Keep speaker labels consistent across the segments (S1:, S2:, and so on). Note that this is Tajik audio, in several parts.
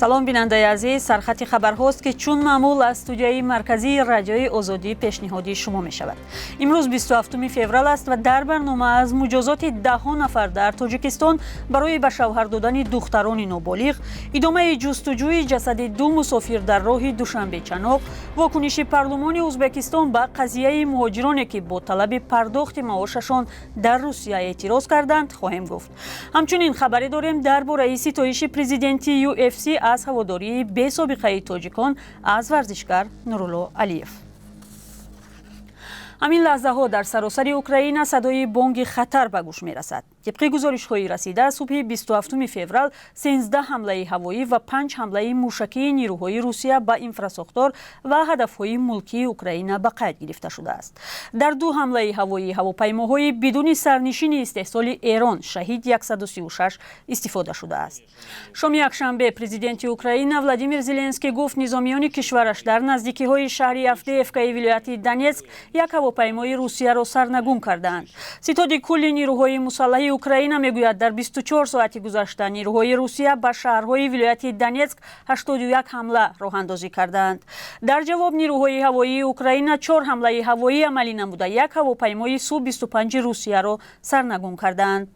S1: Салом, бинандаи азиз. Сархати хабарҳост, ки чун маъмул аз студияи марказии Радиои Озодӣ пешниҳоди шумо мешавад. Имрӯз 27 феврал аст ва дар барнома аз муҷозоти даҳҳо нафар дар Тоҷикистон барои ба шавҳар додани духтарони ноболиғ, идомаи ҷустуҷӯи ҷасади ду мусофир дар роҳи Душанбе-Чаноқ, вокуниши парлумони Ӯзбекистон ба қазияи муҳоҷироне, ки бо талаби пардохти маошашон дар Русия эътироз карданд, хоҳем гуфт. Ҳамчунин хабаре дорем дар бораи ситоиши президенти UFC аз ҳаводории бесобиқаи тоҷикон аз варзишгар Нурулло Алиев. Ҳамин лаҳзаҳо дар саросари Украина садои бонги хатар ба гӯш мерасад. Тибқи гузоришҳои расида, субҳи 27 феврал 13 ҳамлаи ҳавоӣ ва 5 ҳамлаи мушакии нирӯҳои Русия ба инфрасохтор ва ҳадафҳои мулкии Украина ба қайд гирифта шудааст. Дар ду ҳамлаи ҳавоӣ ҳавопаймоҳои бидуни сарнишини истеҳсоли Эрон Шаҳид 136 истифода шудааст. Шоми якшанбе президенти Украина Владимир Зеленский гуфт, низомиёни кишвараш дар наздикиҳои шаҳри Авдеевкаи вилояти Донецк як ҳавопаймои Русияро сарнагун кардаанд. Ситоди кулли нирӯҳои мусаллаҳи Украина мегӯяд, дар 24 соати гузашта нирӯҳои Русия ба шаҳрҳои вилояти Донецк 81 ҳамла роҳандозӣ кардаанд. Дар ҷавоб нирӯҳои ҳавоии Украина чор ҳамлаи ҳавоӣ амалӣ намуда, як ҳавопаймои Су 25 Русияро сарнагун кардаанд.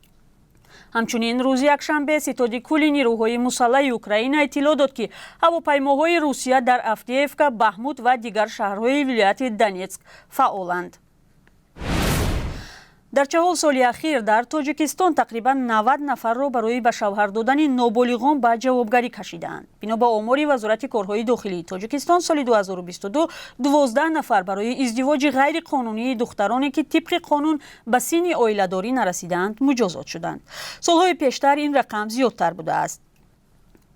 S1: Ҳамчунин рӯзи якшанбе Ситоди кулли нирӯҳои мусаллаҳи Украина иттилоъ дод, ки ҳавопаймоҳои Русия дар Авдеевка, Бахмут ва дигар шаҳрҳои вилояти Донецк фаъоланд. Дар 40 соли ахир дар Тоҷикистон тақрибан 90 нафарро барои ба шавҳар додани ноболиғон ба ҷавобгарӣ кашидаанд. Бино ба омори Вазорати корҳои дохилии Тоҷикистон, соли 2022 12 нафар барои издивоҷи ғайриқонунии духтароне, ки тибқи қонун ба синни оиладорӣ нарасидаанд, муҷозот шуданд. Солҳои пештар ин рақам зиёдтар будааст.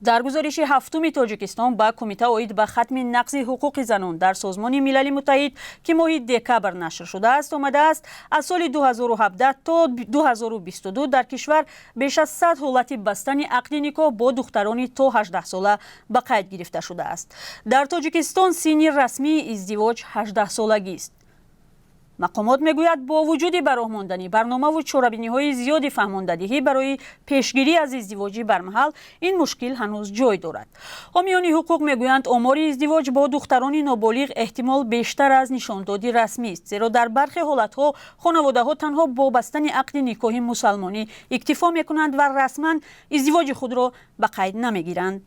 S1: Дар гузориши ҳафтуми Тоҷикистон ба Кумита оид ба хатми нақзи ҳуқуқи занон дар Созмони Милали Муттаҳид, ки моҳи декабр нашр шудааст, омадааст, аз соли 2017 то 2022 дар кишвар беш аз 100 ҳолати бастани ақди никоҳ бо духтарони то 18 сола ба қайд гирифта шудааст. Дар Тоҷикистон синни расмии издивоҷ 18 солагист. Мақомот мегӯяд, бо вуҷуди ба роҳ мондани барномаву чорабиниҳои зиёди фаҳмондадиҳӣ барои пешгирӣ аз издивоҷи бармаҳал, ин мушкил ҳанӯз ҷой дорад. Ҳомиёни ҳуқуқ мегӯянд, омори издивоҷ бо духтарони ноболиғ эҳтимол бештар аз нишондоди расмист, зеро дар бархе ҳолатҳо хонаводаҳо танҳо бо бастани ақди никоҳи мусалмонӣ иктифо мекунанд ва расман издивоҷи худро ба қайд намегиранд.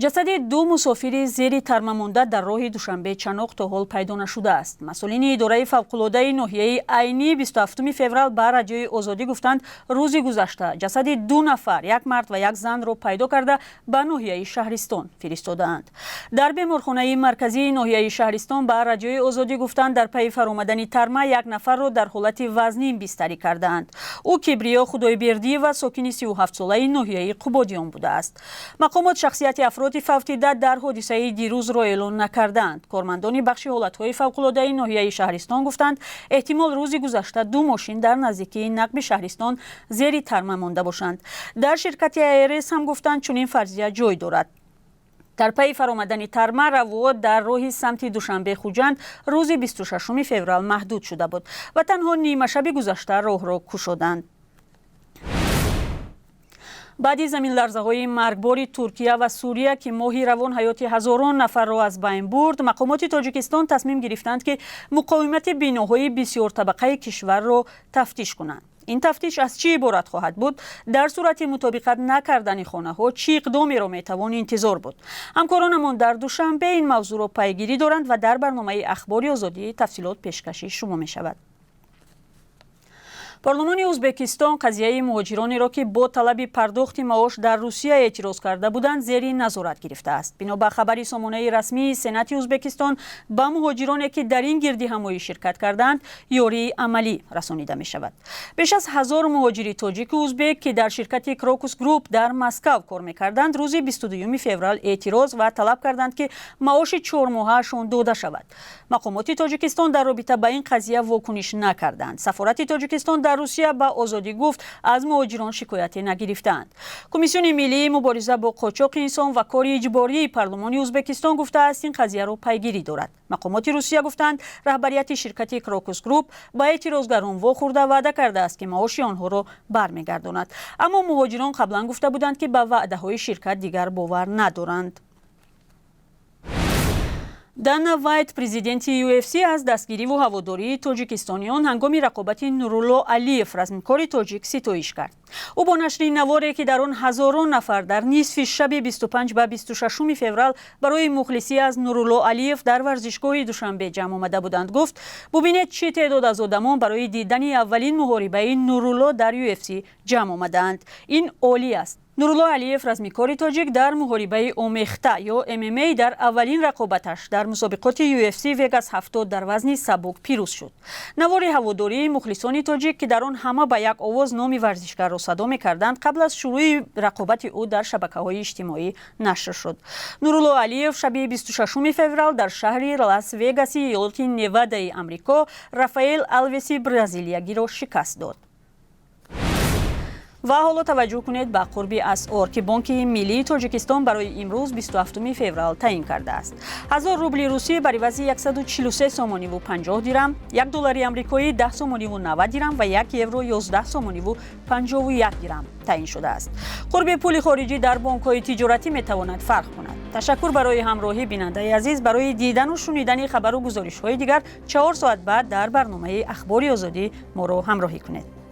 S1: Ҷасади ду мусофири зери тарма монда дар роҳи Душанбе Чаноқ то ҳол пайдо нашудааст. Масъулини идораи фавқулодаи ноҳияи Айнӣ 27 феврал ба Радиои Озодӣ гуфтанд, рӯзи гузашта ҷасади ду нафар, як мард ва як занро пайдо карда, ба ноҳияи Шаҳристон фиристодаанд. Дар беморхонаи марказии ноҳияи Шаҳристон ба Радиои Озодӣ гуфтанд, дар пайи фаромадани тарма як нафарро дар ҳолати вазнин бистарӣ кардаанд. Ӯ Кибриё Худойбердиева, сокини 37-солаи ноҳияи Қубодиён будааст. Мақомот шахсияти афроди фавтида дар ҳодисаи дирӯзро эълон накардаанд. Кормандони бахши ҳолатҳои фавқулодаи ноҳияи Шаҳристон гуфтанд, эҳтимол рӯзи гузашта ду мошин дар наздикии нақби Шаҳристон зери тарма монда бошанд. Дар ширкати АРС ҳам гуфтанд, чунин фарзия ҷой дорад. Дар пайи фаромадани тарма равот дар роҳи самти Душанбе Хуҷанд рӯзи 26 феврал маҳдуд шуда буд ва танҳо нимашаби гузашта роҳро кушоданд. Баъди заминларзаҳои маргбори Туркия ва Сурия, ки моҳи равон ҳаёти ҳазорон нафарро аз байн бурд, мақомоти Тоҷикистон тасмим гирифтанд, ки муқовимати биноҳои бисёртабақаи кишварро тафтиш кунанд. Ин тафтиш аз чӣ иборат хоҳад буд? Дар сурати мутобиқат накардани хонаҳо чӣ иқдомеро метавон интизор буд? Ҳамкоронамон дар Душанбе ин мавзӯъро пайгирӣ доранд ва дар барномаи Ахбори Озодӣ тафсилот пешкаши шумо мешавад. Парлумони Ӯзбекистон қазияи муҳоҷиронеро, ки бо талаби пардохти маош дар Русия эътироз карда буданд, зери назорат гирифтааст. Бино ба хабари сомонаи расмии Сенати Ӯзбекистон, ба муҳоҷироне, ки дар ин гирдиҳамоӣ ширкат кардаанд, ёрии амалӣ расонида мешавад. Беш аз 1000 муҳоҷири тоҷику узбек, ки дар ширкати Крокус Груп дар Москав кор мекарданд, рӯзи 22 феврал эътироз ва талаб карданд, ки маоши чормоҳаашон дода шавад. Мақомоти Тоҷикистон дар робита ба ин қазия вокуниш накарданд. Сафорати Тоҷикистон дар Дар Русия ба Озодӣ гуфт, аз муҳоҷирон шикояте нагирифтаанд. Комиссиони миллии мубориза бо қочоқи инсон ва кори иҷбории парлумони Ӯзбекистон гуфтааст, ин қазияро пайгирӣ дорад. Мақомоти Русия гуфтанд, роҳбарияти ширкати Крокус Груп ба эътирозгарон вохӯрда, ваъда кардааст, ки маоши онҳоро бармегардонад. Аммо муҳоҷирон қаблан гуфта буданд, ки ба ваъдаҳои ширкат дигар бовар надоранд. Дана Вайт, президенти UFC, аз дастгириву ҳаводории тоҷикистониён ҳангоми рақобати Нурулло Алиев, размкори тоҷик, ситоиш кард. Ӯ бо нашри наворе, ки дар он ҳазорон нафар дар нисфи шаби 25 ба 26 феврал барои мухлисӣ аз Нурулло Алиев дар варзишгоҳи Душанбе ҷамъ омада буданд, гуфт: «Бубинед, чӣ теъдод аз одамон барои дидани аввалин муҳорибаи Нурулло дар UFC ҷамъ омадаанд. Ин олӣ аст». Нурулло Алиев, размикори тоҷик, дар муҳорибаи омехта ё ММА дар аввалин рақобаташ дар мусобиқоти UFC Vegas 70 дар вазни сабук пирӯз шуд. Навори ҳаводории мухлисони тоҷик, ки дар он ҳама ба як овоз номи варзишгарро садо мекарданд, қабл аз шурӯи рақобати ӯ дар шабакаҳои иҷтимоӣ нашр шуд. Нурулло Алиев шаби 26 феврал дар шаҳри Лас Вегаси иёлоти Невадаи Амрико Рафаэл Алвеси бразилиягиро шикаст дод. Ва ҳоло таваҷҷӯҳ кунед ба қурби асъор, ки Бонки Миллии Тоҷикистон барои имрӯз, 27 феврал, таъин кардааст. 1000 рубли русӣ бар ивази 143 сомониву 50 дирам, 1 доллари амрикоӣ 10 сомониву 90 дирам ва 1 евро 11 сомониву 51 дирам таъин шудааст. Қурби пули хориҷӣ дар бонкҳои тиҷоратӣ метавонад фарқ кунад. Ташаккур барои ҳамроҳӣ, бинандаи азиз. Барои дидану шунидани хабару гузоришҳои дигар 4 соат баъд дар барномаи Ахбори Озодӣ моро ҳамроҳӣ кунед.